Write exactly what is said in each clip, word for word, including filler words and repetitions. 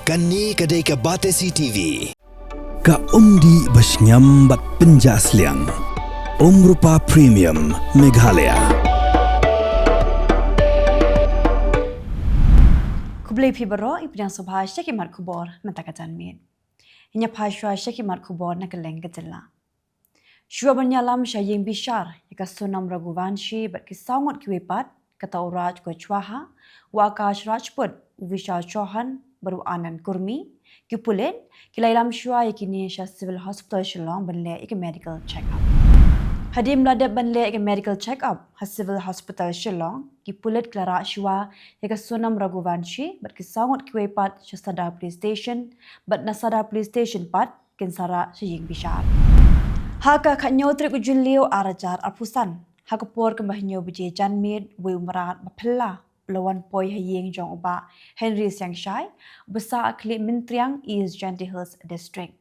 Kane ka dei ka Batesi T V. Ka umdih ba shngiam bad pynjah sliang. Umrupa Premium Meghalaya. Khublei phi baroh, i pdiang sngewbha sha ki mat khubor mynta ka janmiet. Ngin ïa phai shuwa sha ki mat khubor na kylleng ka jylla. Shuwa ban ïalam sha ïing bishar ïa ka Sonam Raghuvanshi bad ki saw ngut kiwei pat, kata u Raj Kushwaha, u Akash Rajput, u Vishal Chauhan bad u Anand Kurmi, ki pulit ki la ïalam shuwa ïa kine sha Civil Hospital Shillong ban leh ïa ka medical check-up. Hadien ba la dep ban leh ïa ka medical check-up ha Civil Hospital Shillong, ki pulit ki la rah shuwa ïa ka Sonam Raghuvanshi bad ki saw ngut kiwei pat sha Sadar Police Station, bad na Sadar Police Station pat kin sa rah sha ïing bishar. Ha ka khathynñiew tarik u Jylliew arhajar arphew san, ha ka por kumba hynñiew baje janmiet, uwei u mrad ba phylla u la wan poi ha ïing jong u Bah Henry Siangshai, uba sah ha Khlieh Myntriang, East Jaintia Hills District.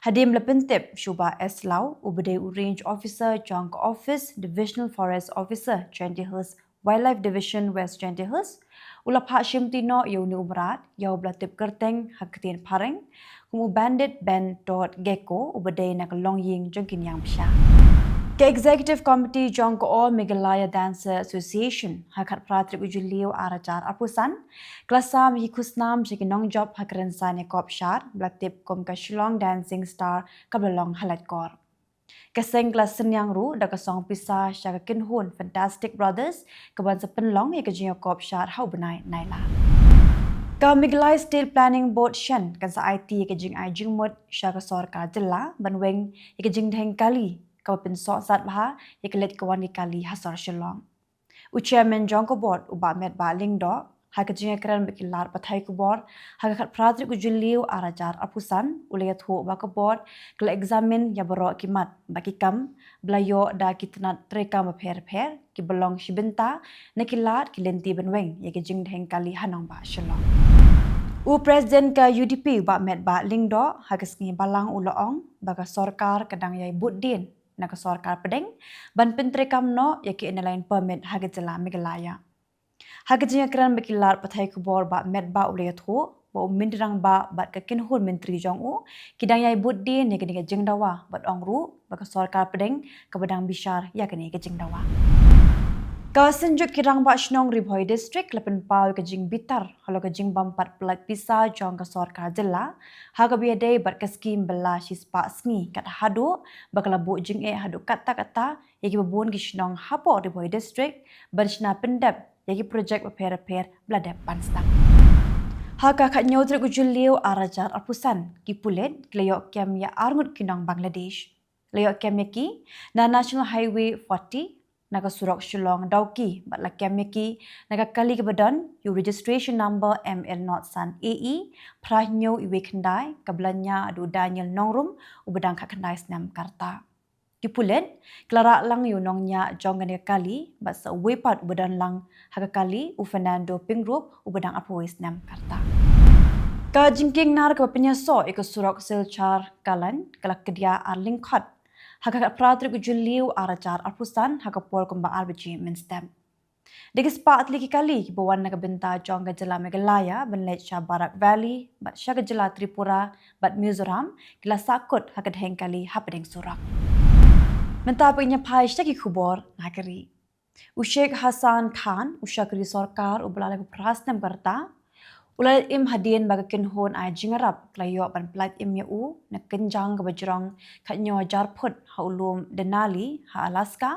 Hadien ba la pyntip sha u Bah S Law, uba dei u Range Officer jong ka Office Divisional Forest Officer, Jaintia Hills Wildlife Division, West Jaintia Hills, u la phah shimti noh ïa une u mrad, ïa uba la tip kyrteng ha ka ktien phareng kum u Bandit Ben Todd Gecko, uba dei na ka longïing jong ki niang bishar. Ka Executive Committee jong ka All Meghalaya Dancer Association, ha ka khatphra tarik u Jylliew arhajar arphew san, ka la sam ïa ki khusnam sha ki nongjop ha ka rynsan ïakop shad ba la tip kum ka Shillong Dancing Star kaba la long ha Laitkor. Ka seng ka la synñiang ruh da ka song pisa sha ka kynhun Fantastic Brothers, kaban sa pynlong ïa ka jingïakop shad ha u bnai Nailar. Ka Meghalaya State Planning Board, SHAN, kan sa aiti ïa ka jingai jingmut sha ka sorkar jylla ban weng ïa ka jingdheng kali kaba pynsohsat bha ïa ka leit ka wan ki kali ha sor Shillong. U Chairman jong ka Board, u Bah Metbah Lyngdoh, ha ka jingïakren bad ki lad pathai khubor ha ka khatphra tarik u Jylliew arhajar arphew san, u la ïathuh ba ka Board ka la examine ïa baroh ki mat bad ki kam ba la ïoh da ki tnat treikam bapher bapher kiba long shi bynta na ki lad ki lynti ban weng ïa ka jingdheng kali ha nongbah Shillong. U President ka U D P, u Bah Metbah Lyngdoh, ha ka sngi Balang u la ong ba ka sorkar ka dang ïai bud dien na ka sorkar pdeng ban pyntreikam noh ïa ki Inner Line Permit ha ka jylla Meghalaya. Ha ka jingïakren bad ki lad pathai khubor, Bah Metbah u la ïathuh ba u Myntri Rangbah bad ka kynhun myntri jong u ki dang ïai bud dien ïa kane ka jingdawa, bad ong ruh ba ka sorkar pdeng kaba dang bishar ïa kane ka jingdawa. Ka Synjuk ki Rangbah Shnong Ri Bhoi District la pynpaw ïa ka jingbitar halor ka jingbym pat pyllait pisa jong ka sorkar jylla ha kaba ïadei bad ka skim bylla shispah sngi, kat haduh ba ka la buh jingeh haduh katta katta ïa kiba bun ki shnong hapoh Ri Bhoi District ban shna pyndep ïa ki projek bapher bapher ba la dep ban sdang. Ha ka khathynñiew tarik u Jylliew arhajar arphew san, ki pulit ki la ïoh kem ïa arngut ki nong Bangladesh. La ïoh kem ïa ki na National Highway forty, na ka surok Shillong Dawki, bad la kem ïa ki na ka kali kaba don ïa u registration number M L not san A E phra hynñiew wei khyndai, kaba la ñiah da u Daniel Nongrum, uba dang khatkhyndai snem ka rta. Ki pulit ki la rah lang ïa u nongñiah jong kane ka kali bad sa uwei pat uba don lang ha ka kali, u Fernando Pyngrope, uba dang arphew wei snem ka rta. Ka jingkieng nar kaba pynïasoh ïa ka surok Silchar Kallang ka la kdiah ar lyngkhot ha ka khatphra tarik u Jylliew arhajar arphew san ha ka por kumba ar baje mynstep. Da ki spah tylli ki kali kiba wan na ka bynta jong ka jylla Meghalaya ban leit sha Barak Valley bad sha ka jylla Tripura bad Mizoram ki la sahkut ha ka dheng kali hapdeng surok. Mynta ngin ïa phai sha ki khubor na ka ri. U Sheikh Hassan Khan, u shakri sorkar uba la lai phra snem ka rta, u la leit im hadien ba ka kynhun ai jingïarap ka la ïoh ban pyllait im ïa u na kynjang kaba jrong khathynñiew hajar phut ha u lum Denali ha Alaska,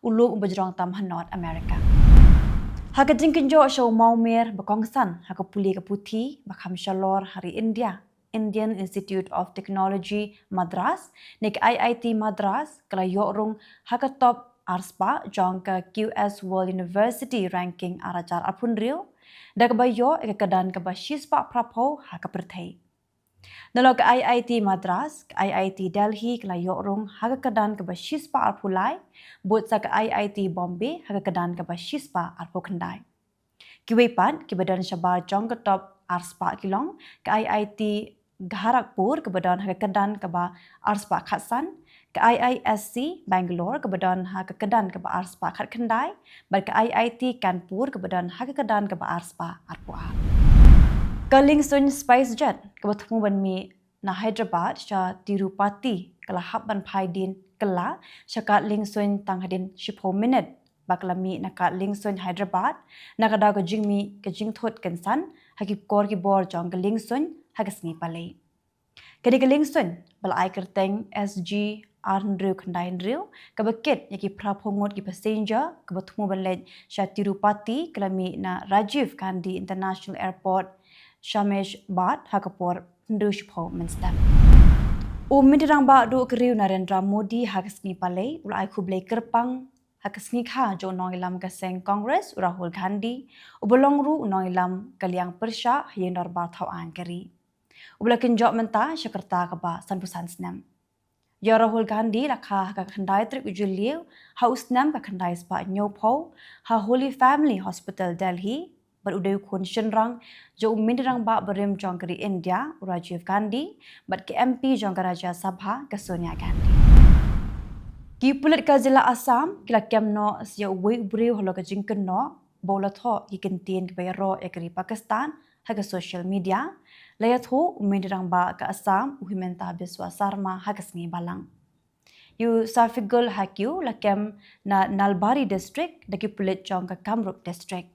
u lum uba jrong tam ha North America. Ha ka jingkynjoh sha u mawmer ba kongsan ha ka pule ka puthi ba kham shalor ha ri India, Indian Institute of Technology Madras, ne ka I I T Madras, ka la ïoh rung ha ka top arspah jong ka Q S World University Ranking arhajar arphew hynriew, da kaba ïoh ïa ka kyrdan kaba shispah phraphew ha ka pyrthei. Nalor ka I I T Madras, ka I I T Delhi ka la ïoh rung ha ka kyrdan kaba shispah arphew lai, bud sa ka I I T Bombay ha ka kyrdan kaba shispah arphew khyndai. Kiwei pat kiba don shabar jong ka top arspah ki long ka I I T Kharagpur kaba don ha ka kyrdan kaba arspah khatsan, ka I I S C Bangalore kaba don ha ka kyrdan kaba arspah khatkhyndai, bad ka I I T Kanpur kaba don ha ka kyrdan kaba arspah arphew ar. Ka liengsuiñ SpiceJet kaba thmu ban mih na Hyderabad sha Tirupati ka la hap ban phai dien kylla sha ka liengsuiñ tang hadien shiphew minit, ba ka la mih na ka liengsuiñ Hyderabad na ka daw ka jingmih ka jingthut kynsan ha ki kor ki bor jong ka liengsuiñ ha ka sngi Palei. Kane ka liengsuiñ ba la ai kyrteng S G ar hynriew khyndai hynriew, kaba kit ïa ki phra phew ngut ki passenger, kaba thmu ban leit sha Tirupati, ka la mih na Rajiv Gandhi International Airport, Shameshabad, ha ka por hynriew shiphew mynstep. U Myntri Rangbah Duh ka ri u Narendra Modi ha ka sngi Palei u la ai khublei kyrpang ha ka sngi kha jong u nongïalam ka seng Congress u Rahul Gandhi, uba long ruh u nongïalam ka liang pyrshah ha ïing dorbar thaw aiñ ka ri, uba la kynjoh mynta sha ka rta kaba sanphew san snem. Ïa u Rahul Gandhi la kha ha ka khyndai tarik u Jylliew ha u snem ka khyndai spah hynñiewphew ha Holy Family Hospital, Delhi, bad u dei u khun shynrang jong u Myntri Rangbah barim jong ka ri India u Rajiv Gandhi bad ka M P jong ka Rajya Sabha ka Sonia Gandhi. Ki pulit ka jylla Assam ki la kem noh sa ïa uwei u briew halor ka jingkynnoh ba u la thoh ïa ki kyntien kiba ïaroh ïa ka ri Pakistan ha ka social media, la ïathuh u Myntri Rangbah ka Assam u Himanta Biswa Sarma ha ka sngi Balang. Ïa u Safiqul Haque la kem na Nalbari District da ki pulit jong ka Kamrup District.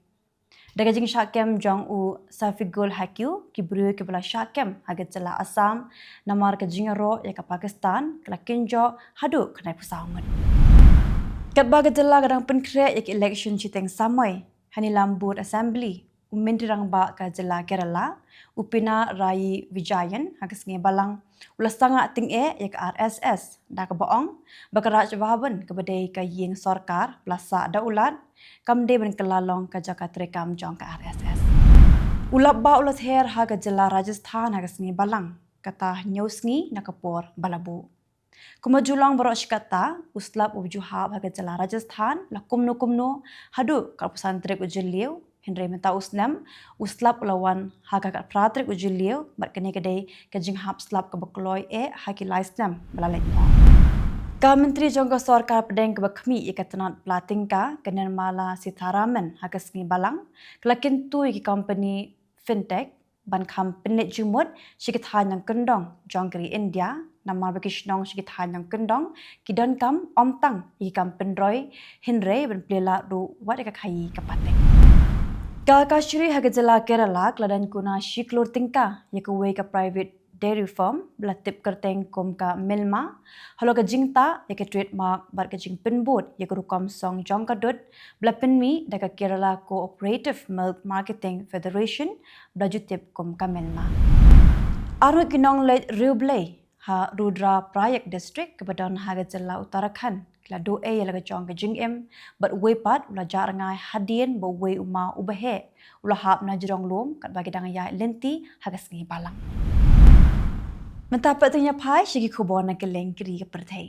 Da ka jingshah kem jong u Safiqul Haque, ki briew kiba la shah kem ha ka jylla Assam namar ka jingïaroh ïa ka Pakistan ka la kynjoh haduh khyndai phew saw ngut. Katba ka jylla ka dang pynkhreh ïa ka election shiteng samoi ha Nilamboor Assembly, u Myntri Rangbah ka jylla Kerala u Pinarayi Vijayan ha ka sngi Balang u la sangah tyngeh ïa ka R S S da kaba ong ba ka Raj Bhavan kaba dei ka ïing sorkar ba la sah da u Lat kam dei ban kylla long ka jaka treikam jong ka R S S. U lap ba u la ther ha ka jylla Rajasthan ha ka sngi Balang, kata hynñiew sngi na ka por ba la buh. Kumba ju long baroh shi katta, u slap uba ju hap ha ka jylla Rajasthan la kumno kumno haduh ka arphew san tarik u Jylliew, hynrei mynta u snem u slap u la wan ha ka khatphra tarik u Jylliew, bad kane ka dei ka jinghap slap kaba kloi eh ha ki lai snem ba la leit noh. Ka Myntri jong ka Sorkar Pdeng kaba khmih ïa ka tnat pla tyngka ka Nirmala Sitharaman ha ka sngi Balang ka la kyntu ïa ki kompani fintech ban kham pynleit jingmut sha ki thaiñ nongkyndong jong ka ri India, namar ba ki shnong sha ki thaiñ nongkyndong ki donkam ym tang ïa ki kam pynroi hynrei ban plie lad ruh wat ïa ka khaïi ka pateng. Ka Kashari ha ka jylla Kerala ka la daiñ kuna shi klur tyngka ïa kawei ka private dairy farm ba la tip kyrteng kum ka Milma halor ka jingtah ïa ka trademark bad ka jingpynbud ïa ka rukom song jong ka dud ba la pynmih da ka Kerala Cooperative Milk Marketing Federation ba la ju tip kum ka Milma. Arngut ki nongleit riewblei ha Rudraprayag District kaba don ha ka jylla Uttarakhand ki la duh ei ïa la ka jong ka jingim bad uwei pat u la jah rngai hadien ba uwei u maw uba heh u la hap na jrong lum katba ki dang ïaid lynti ha ka sngi Balang. Mynta pat to ngin ïa phai sha ki khubor na kylleng ki ri ka pyrthei.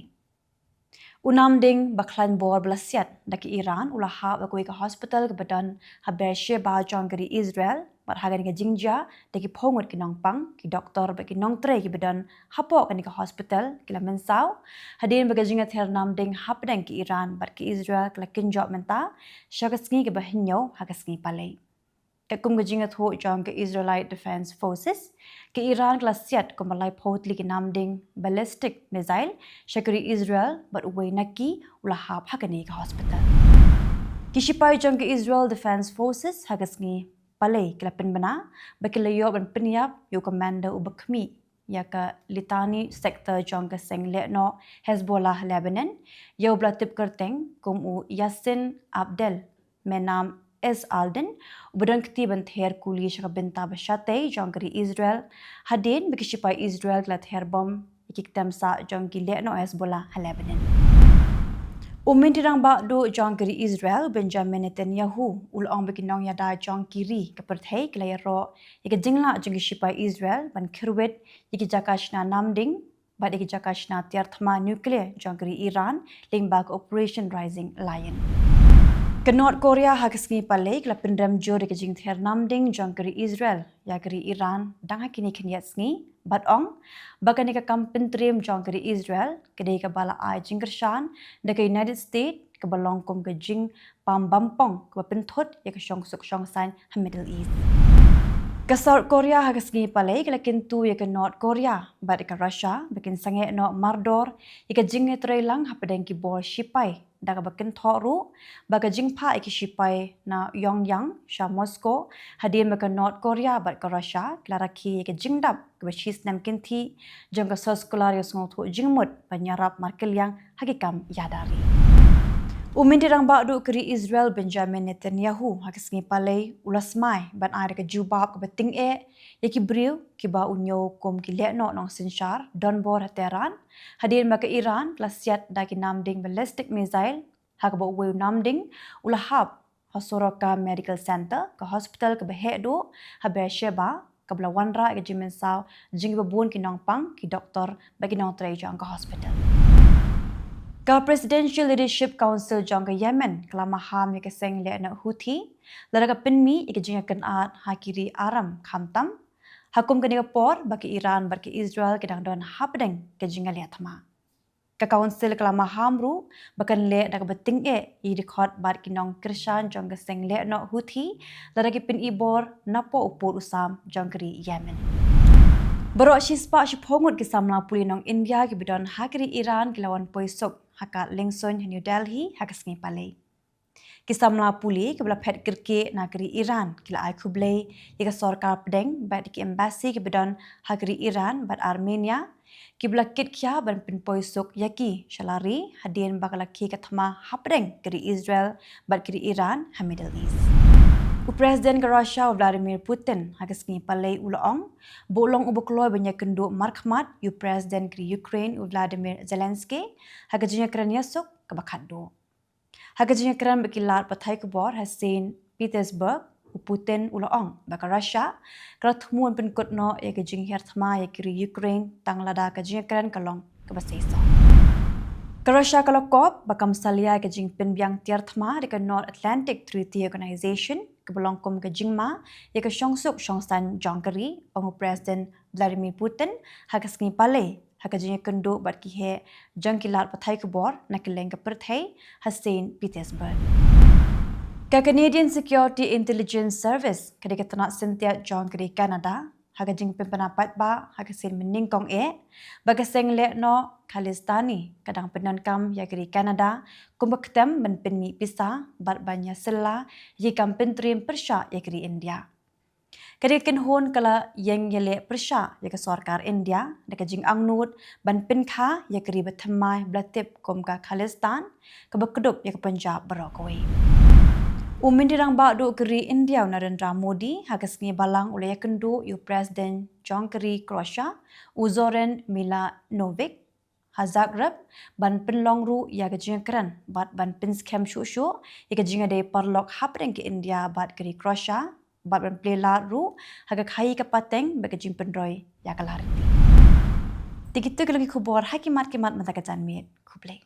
U namding ba khlaiñ bor ba la siat da ka Iran u la hap ha kawei ka hospital kaba don ha Beersheba jong ka ri Israel, bad ha kane ka jingjia da ki phew ngut ki nongpang, ki doktor bad ki nongtrei kiba don hapoh kane ka hospital ki la mynsaw hadien ba ka jingïather namding hapdeng ka Iran bad ka Israel ka la kynjoh mynta sha ka sngi kaba hynñiew ha ka sngi Palei. Katkum ka jingïathuh jong ka Israelite Defense Forces, ka Iran ka la siat kumba laiphew tylli ki namding ballistic missile sha ka ri Israel, bad uwei na ki u la hap ha kane ka hospital. Ki shipai jong ka Israel Defense Forces ha ka sngi Palei ki la pynbna ba ki la ïoh ban pynïap ïa u commander uba khmih ïa ka Litani sector jong ka seng lehnoh Hezbollah Lebanon, ïa uba la tip kyrteng kum u Yassin Abdel Menam Es Aldin, uba don kti ban ther kuli sha ka bynta ba shatei jong ka ri Israel hadien ba ki shipai Israel ki la ther bom ïa ki ktem sah jong ki lehnoh Hezbollah ha Lebanon. U Myntri Rangbah Duh jong ka ri Israel Benjamin Netanyahu u la ong ba ki nongïada jong ki ri ka pyrthei ki la ïaroh ïa ka jinglah jong ki shipai Israel ban khyrwit ïa ki jaka shna namding bad ïa ki jaka shna tiar thma nuclear jong ka ri Iran lyngba ka Operation Rising Lion. Ka North Korea ha ka sngi Palei ka la pynrem jur ïa ka jingther namding jong ka ri Israel ïa ka ri Iran dang ha kine khyndiat sngi, bad ong ba kane ka kam pyntriem jong ka ri Israel ka dei kaba la ai jingkyrshan da ka United States kaba long kum ka jingpam bampong kaba pynthut ïa ka shongsuk shongsaiñ ha Middle East. Ka South Korea ha ka sngi palei ka la kyntu ïa ka North Korea bad ïa ka Russia ba kin sangeh noh mardor ïa ka jingïatreilang hapdeng ki bor shipai, da kaba kynthoh ruh ba ka jingphah ïa ki shipai na Pyongyang sha Moscow hadien ba ka North Korea bad ka Russia ki la rakhe ïa ka jingdap kaba shisnem kynthih jong ka soskular ïasngewthuh jingmut ban ïarap markylliang ha ki kam ïada ri. U Myntri Rangbah Duh ka ri Israel Benjamin Netanyahu ha ka sngi palei u la smai ban ai da ka jubab kaba tyngeh ïa ki briew kiba u ñiew kum ki lehnoh nongsynshar donbor ha Tehran, hadien ba ka Iran ka la siat da ki namding ballistic missile, ha kaba uwei u namding u la hap ha Soroka Medical Center, ka hospital kaba heh duh ha Beersheba, kaba la wanrah ïa ka jingmynsaw jong kiba bun ki nongpang, ki doktor bad ki nongtrei jong ka hospital. Ka Presidential Leadership Council jong ka Yemen ka la maham ïa ka seng lehnoh Houthi lada ka pynmih ïa ka jingïakynad ha ki ri Arab khamtam, ha kum kane ka por ba ka Iran bad ka Israel ki dang don hapdeng ka jingïaleh thma. Ka Council ka la maham ruh ba kan leh da kaba tyngeh ïa ki dkhot bad ki nongkyrshan jong ka seng lehnoh Houthi lada ki pyni bor napoh u pud u sam jong ka ri Yemen. Baroh shispah shiphew ngut ki samla pule nong India kiba don ha ka ri Iran ki la wan poi suk ha ka Lyngsuin ha New Delhi ha ka sngi palei. Ki samla pule kiba la phet kyrkieh na ka ri Iran ki la ai khublei ïa ka sorkar pdeng bad ïa ki embassy kiba don ha ka ri Iran bad Armenia, kiba la kit khia ban pynpoi suk ïa ki sha la ri hadien ba ka la khie ka thma hapdeng ka ri Israel bad ka ri Iran ha Middle East. U President ka Russia u Vladimir Putin ha ka sngi palei u la ong ba u long uba kloi ban ïakynduh markhmat ïa u President ka ri Ukraine u Vladimir Zelensky ha ka jingïakren ïasuk kaba khatduh. Ha ka jingïakren bad ki lad pathai khubor ha Saint Petersburg, u Putin u la ong ba ka Russia ka la thmu ban pynkut noh ïa ka jinghiar thma ïa ka ri Ukraine tang lada ka jingïakren ka long kaba seisoh. Ka Russia ka la kop ba kam salia ïa ka jingpynbiang tiar thma da ka North Atlantic Treaty Organization kaba long kum ka jingma ïa ka shongsuk shongsaiñ jong ka ri, ong u President Vladimir Putin ha ka sngi palei ha ka jingïakynduh bad ki heh jong ki lad pathai khubor na kylleng ka pyrthei ha Saint Petersburg. Ka Canadian Security Intelligence Service ka dei ka tnat syntiat jong ka ri Canada ha ka jingpynpaw paidbah ha ka sien mynnyngkong eh ba ka seng lehnoh Khalistani ka dang pyndonkam ïa ka ri Canada kum ka ktem ban pynmih pisa bad ban ïasylla ïa ki kam pyntriem pyrshah ïa ka ri India. Ka dei ka kynhun ka la ïeng ïaleh pyrshah ïa ka sorkar India da ka jingangnud ban pynkha ïa ka ri ba thymmai ba la tip kum ka Khalistan kaba kdup ïa ka Punjab baroh kawei. U Myntri Rangbah Duh ka ri India u Narendra Modi ha ka sngi balang u la ïakynduh ïa u President jong ka ri Croatia u Zoran Milanovic ha Zagreb ban pynlong ruh ïa ka jingïakren bad ban pynskhem shuh shuh ïa ka jingïadei paralok hapdeng ka India bad ka ri Croatia bad ban plie lad ruh ha ka khaïi ka pateng bad ka jingpynroi ïa ka lad riti. Te kito ki long ki khubor ha ki mat ki mat mynta ka janmiet. Khublei.